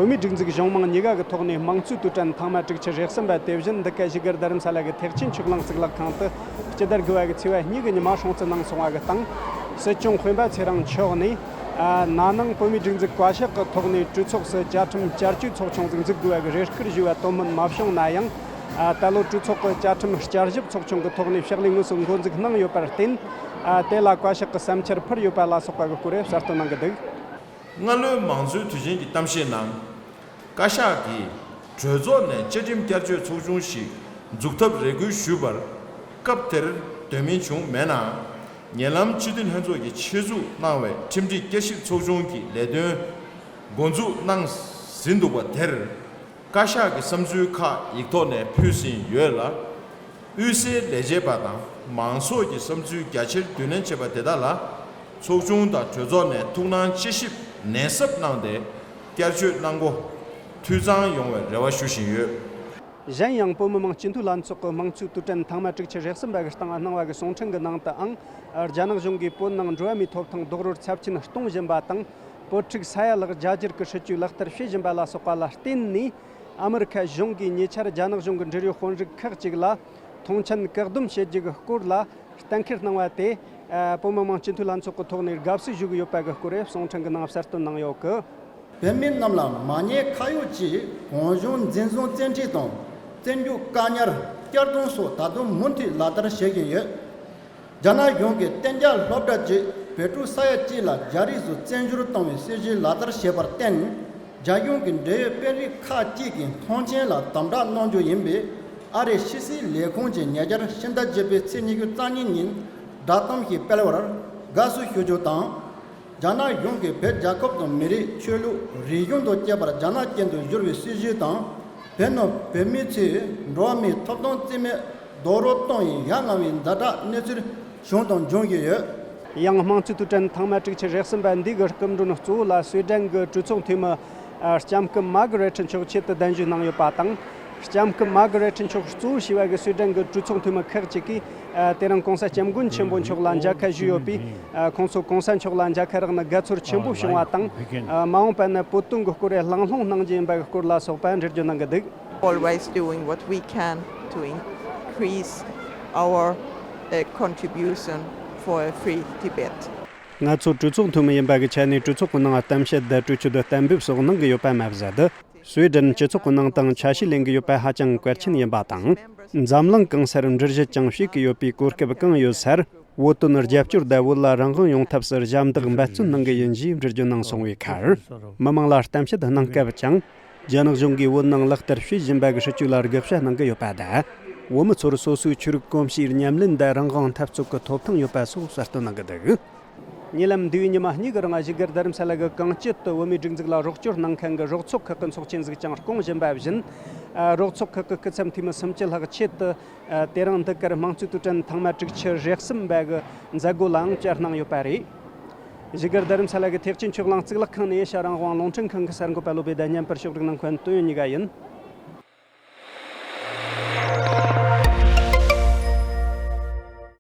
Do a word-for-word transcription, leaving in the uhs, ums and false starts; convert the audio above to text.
བོད་མིའི་སྒྲིག་འཛུགས་གཞུང་མང་གཉིས་ཀ་གི་ཐོག་ནས་དམངས་གཙོའི་དུས་དྲན་ཐེངས་མ་དྲུག་ཅུ་རེ་གསུམ་པ་དེ་བཞིན་འདི་ག་བཞུགས་སྒར་རྡ་རམ་ས་ལ་གི་ཐེག་ཆེན་ཆོས་གླིང་གཙུག་ལག་ཁང་དུ་སྤྱི་ཟླ་དགུ་བ་གི་ཚེས་པ་གཉིས་གི་ཉི་མ་སྲུང་བརྩི་གནང་སོང་བ་གི་སྟེང་། སྲིད་སྐྱོང་སྤེན་པ་ཚེ་རིང་མཆོག་ནས་ན་ནིང་བོད་མིའི་སྒྲིག་འཛུགས་བཀའ་ཤག་གི་ཐོག་ནས་གྲོས་ཚོགས་སུ་བཅའ་ཁྲིམས་བསྐྱར་བཅོས་ཚོགས་ཆུང་ཟིག་འཛུགས་དགོས་པ་གི་རེ་སྐུལ་ཞུས་པ་དོན་སྨིན་མ་བྱུང་ན་ཡང་། ད་ལོ་གྲོས་ཚོགས་ཀྱི་བཅའ་ཁྲིམས་བསྐྱར་ཞིབ་ཚོགས་ཆུང་གི་ཐོག་ནས་ཕྱག་ལས་དངོས་སུ་འགོ་འཛུགས་གནང་ཡོད་པར་བརྟེན། དེ་ལ་བཀའ་ཤག་གི་བསམ་འཆར་ཕུལ་ཡོད་པ་ལ་སོགས་པ་གི་སྐོར་གསལ་སྟོན་གནང་གི་འདུག། སྔ་ལོའི་མང་གཙོའི་དུས་ཆེན་གྱི་གཏམ་བཤད་ནང་། བཀའ་ཤག་གིས་གྲོས་ཚོགས་ནས་བཅའ་ཁྲིམས་བསྐྱར་བཅོས་ཚོགས་ཆུང་ཞིག་འཛུགས་ཐབས་རེ་སྐུལ་ཞུས་པར། སྐབས་དེར་དོན་སྨིན་བྱུང་མེད་ནའང་། ཉེ་ལམ་སྤྱི་འཐུས་ལྷན་ཚོགས་ཀྱིས་ཆེད་འཛུགས་གནང་བའི་ཁྲིམས་སྒྲིག་བསྐྱར་ཞིབ་ཚོགས་ཆུང་གི་ལས་དོན་འགོ་འཛུགས་གནང་ཟིན་འདུག་པ་དེར། བཀའ་ཤག་གི་བསམ་ཚུལ་ཁག་ཡིག་ཐོག་ནས་ཕུལ་ཟིན་ཡོད་ལ། དབུས་སའི་ལས་བྱེད་པ་དང་མང་ཚོགས་ཀྱི་བསམ་ཚུལ་རྒྱ་ཆེར་རྒྱུས་ལོན་བྱས་པ་དེ་དག་ལ། ཚོགས་ཆུང་དང་གྲོས་ཚོགས་ནས་ཐུགས་སྣང་དཔྱད་ཞིབ་ནན་གསབ་གནང་སྟེ། བསྐྱར་བཅོས་གནང་སྒོ་འཐུས་ཚང་ཡོང་བའི་རེ་བ་ཞུ་བཞིན་ཡོད། གཞན་ཡང་། བོད་མི་མང་སྤྱི་འཐུས་ལྷན་ཚོགས་ཀྱི་དམངས་གཙོའི་དུས་དྲན་ཐེངས་མ་དྲུག་ཅུ་རེ་གསུམ་པ་གི་སྟེང་གནང་བ་གི་གསུང་འཕྲིན་གྱི་ནང་དུའང་། རྒྱ་ནག་གཞུང་གིས་བོད་ནང་འགྲོ་བ་མིའི་ཐོབ་ཐང་རྡོག་རོལ་ཚབས་ཆེན་གཏོང་བཞིན་པ་དང་། བོད་ཕྲུག་ས་ཡ་ལྷག་རྒྱ་སྒྱུར་གྱི་སྲིད་ཇུས་ལག་བསྟར་བྱེད་བཞིན་པ་ལ་སོགས་པ་ལ་བརྟེན་ནས། ཨ་མི་རི་ཁ་གཞུང་གིས་ཉེ་ཆར་རྒྱ་ནག་གཞུང་གི་འབྲེལ་ཡོད་དཔོན་རིགས་ཁག་ཅིག་ལ་ཐོངས་མཆན་བཀག་སྡོམ་བྱེད་རྒྱུ་གི་སྐོར་ལ་གཏན་འཁེལ་གནང་བ་དེ། བོད་མི་མང་སྤྱི་འཐུས་ལྷན་ཚོགས་ཀྱི་ཐོག་ནས་དགའ་བསུ་ཞུ་གི་ཡོད་པ་གི་སྐོར་གསུང་འཕྲིན་གྱི་ནང་གསལ་སྟོན་གནང་ཡོད་གི། བོད་མི་རྣམས་ལ་མ་ཉེས་ཁ་གཡོགས་ཀྱིས་གང་བྱུང་འཛིན་བཟུང་བཙན་ཁྲིད་དང་བཙོན་འཇུག་བཀག་ཉར་བསྐྱར་གཏོང་སོགས་ད་དུང་མུ་མཐུད་ལག་བསྟར་བྱེད་བཞིན་ཡོད། རྒྱ་ནག་གཞུང་གིས་གཏན་འཇགས་སློབ་གྲྭ་གཅིག་བོད་ཕྲུག་ས་ཡ་གཅིག་ལ་རྒྱ་རིགས་སུ་བཙན་བྱོལ་གཏོང་བའི་སྲིད་ཇུས་ལག་བསྟར་བྱས་པར་བརྟེན། རྒྱ་གཞུང་གི་འབྲེལ་ཡོད་དཔོན་རིགས་ཁག་ཅིག་གིས་ཐོངས་མཆན་ལ་དམ་དྲག་གནང་རྒྱུ་ཡིན་པས། ཨ་རིའི་ཕྱི་སྲིད་ལས་ཁུངས་ཀྱིས་ཉེ་ཆར་ཕྱི་ཟླ་བརྒྱད་པའི་ཚེས་ཉི་ཤུ་རྩ་གཉིས་ཉིན་བསྒྲགས་གཏམ་ཞིག་སྤེལ་བར་དགའ་བསུ་ཞུ་རྒྱུ་དང་། རྒྱ་ནག་གཞུང་གིས་བོད་རྒྱལ་ཁབ་དང་མི་རིགས་ཆོས་ལུགས་རིག་གཞུང་དང་བཅས་པར་རྒྱ་ནག་ཅན་དུ་བསྒྱུར་བའི་སྲིད་ཇུས་དང་། བོད་ནང་བོད་མི་ཚོས་འགྲོ་བ་མིའི་ཐོབ་ཐང་རྩིས་མེད་རྡོག་རོལ་གཏོང་བའི་ཡ་ང་བའི་ཛ་དྲག་གནས་ཚུལ་བྱུང་དང་འབྱུང་བཞིན་ཡོད། ཡང་། དམངས་གཙོའི་དུས་དྲན་ཐེངས་མ་དྲུག་ཅུ་རེ་གསུམ་པ་འདི་གི་སྐུ་མགྲོན་གཙོ་བོ་ལ་སུའེ་ཌེན་གྱི་གྲོས་ཚོགས་འཐུས་མི་ལྕམ་སྐུ་མ་གྷ་རེ་ཊི་མཆོག་ཆེད་དུ་གདན་ཞུ་གནང་ཡོད་པ་དང་། ལྕམ་སྐུ་མ་གྷ་རེ་ཊི་མཆོག་གཙོ་བོ་བྱས་པ་གི་སུའེ་ཌེན་གྱི་གྲོས་ཚོགས་འཐུས་མི་ཁག་ཅིག་གིས། དེ་རིང་༸གོང་ས་༸སྐྱབས་མགོན་ཆེན་པོ་མཆོག་ལ་མཇལ་ཁ་ཞུས་ཡོད་པས། ཁོང་ཚོ་༸གོང་ས་མཆོག་ལ་མཇལ་ཁ་རག་ནི་དགའ་ཚོར་ཆེན་པོ་བྱུང་བ་དང་། མ་འོངས་པ་ན་བོད་དོན་གྱི་སྐོར་གླེང་སློང་གནང་རྒྱུ་ཡིན་པ་གི་སྐོར་ལ་སོགས་པ་འགྲེལ་བརྗོད་གནང་གི་འདུག། Always doing what we can to increase our uh, contribution for a free Tibet. ང་ཚོ་གྲོས་ཚོགས་འཐུས་མི་ཡིན་པ་གི་ཆ་ནས་གྲོས་ཚོགས་ཀྱི་ནང་གཏམ་བཤད་དང་གྲོས་ཆོད་དང་གཏན་འབེབས་སོགས་གནང་གི་ཡོད་པ་མ་ཟད། སུའེ་ཌེན་སྤྱི་ཚོགས་ཀྱི་ནང་དང་ཆ་ཤས་ལེན་གྱི་ཡོད་པ་ཧ་ཅང་གལ་ཆེན་ཡིན་པ་དང་། འཛམ་གླིང་གང་སར་འགྲུལ་བཞུད་ཀྱང་བྱེད་ཀྱི་ཡོད་པའི་གོ་སྐབས་གང་ཡོད་སར། བོད་དོན་རྒྱབ་སྐྱོར་དང་བོད་ལ་རང་དབང་ཡོང་ཐབས་སུ་ཞབས་འདེགས་འབད་བརྩོན་གནང་གི་ཡིན་ཞེས་འགྲེལ་བརྗོད་གནང་སོང་བའི་ཁར། མི་མང་ལ་གཏམ་བཤད་གནང་སྐབས་ཀྱང་། རྒྱ་ནག་གཞུང་གིས་བོད་ནང་ལག་བསྟར་བྱེད་བཞིན་པ་གི་སྲིད་ཇུས་ལ་དགག་བྱ་གནང་གི་ཡོད་པ་དང་། བོད་མི་ཚོར་སོ་སོའི་ཆོས་རིག་གོམས་གཤིས་ཉམས་ལེན་དང་རང་དབང་འཐབ་རྩོད་ཀྱི་ཐོབ་ཐང་ཡོད་པ་སོགས་གསལ་སྟོན་གནང་གི་འདུག། ཉེ་ལམ་འདས་པའི་ཉི་མ་གཉིས་ཀྱི་རིང་བཞུགས་སྒར་རྡ་རམ་ས་ལ་གི་གངས་སྐྱིད་དུ་བོད་མིའི་སྒྲིག་འཛུགས་ལ་རོགས་སྐྱོར་གནང་མཁན་གྱི་རོགས་ཚོགས་ཁག་གི་ཚོགས་ཆེན་ཟིག་ཀྱང་སྐོང་བཞིན་པ་བཞིན། རོགས་ཚོགས་ཁག་གི་སྐུ་ཚབ་འཐུས་མི་སུམ་ཅུ་ལྷག་ཆེད་དུ། དེ་རིང་འདི་གར་དམངས་གཙོའི་དུས་དྲན་ཐེངས་མ་དྲུག་ཅུ་རེ་གསུམ་པ་གི་མཛད་སྒོ་ལའང་བཅར་གནང་ཡོད་པ་རེད། བཞུགས་སྒར་རྡ་རམ་ས་ལ་གི་ཐེག་ཆེན་ཆོས་གླིང་གཙུག་ལག་ཁང་ནས་ཨེ་ཤ་རང་དབང་རླུང་འཕྲིན་ཁང་གི་གསར་འགོད་པ་བློ་བྷེ་དང་མཉམ་པར་ཕྱོགས་སྒྲིག་གནང་མཁན་དོན་ཡོད་གཉིས་ཀ་ཡིན།